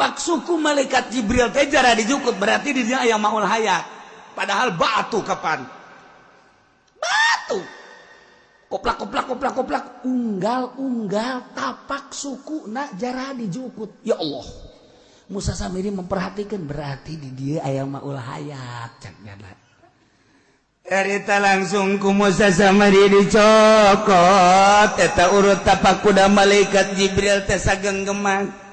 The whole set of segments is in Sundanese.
Tapak suku malaikat Jibril teh jara dijukut, berarti di dinya aya maul hayat. Padahal batu kapan? Batu. Koplak koplak koplak koplak, unggal unggal tapak suku nak jara dijukut. Ya Allah. Musa Samiri memperhatikan, berarti di dia aya maul hayat cak nyana. Erita langsung ku Musa Samiri dicokot eta urut tapak kuda malaikat Jibril teh sagenggeman.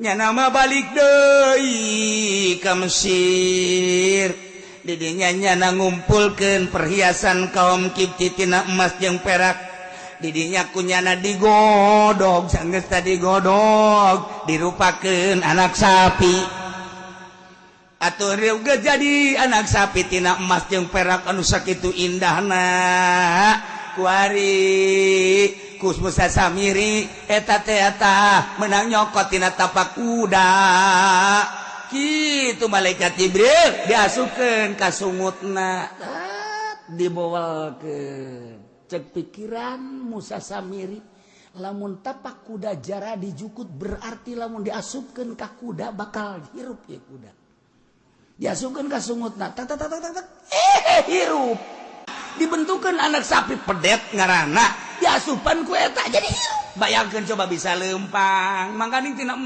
Nya nama balik deui ka Mesir. Didinya nyana ngumpulkeun perhiasan kaum Kipti tina emas jeung perak. Didinya ku nyana digodog, sanggeus tadi godog dirupakeun anak sapi. Atuh geus jadi anak sapi tina emas jeung perak anu sakitu indahna. Kuari ku Musa Samiri eta teh eta menang nyokot tina tapak kuda. Kitu malaikat Jibril diasupkeun ka sungutna, dibowelkeun. Cek pikiran Musa Samiri, lamun tapak kuda jara dijukut, berarti lamun diasupkeun ka kuda bakal hirup ya kuda. Diasupkeun ka sungutna, tak tak tak tak tak, eh hirup. Dibentukkan anak sapi pedet ngarana, diasupan ku eta jadi hirup. Bayangkeun coba, bisa lempang, mangkaning tina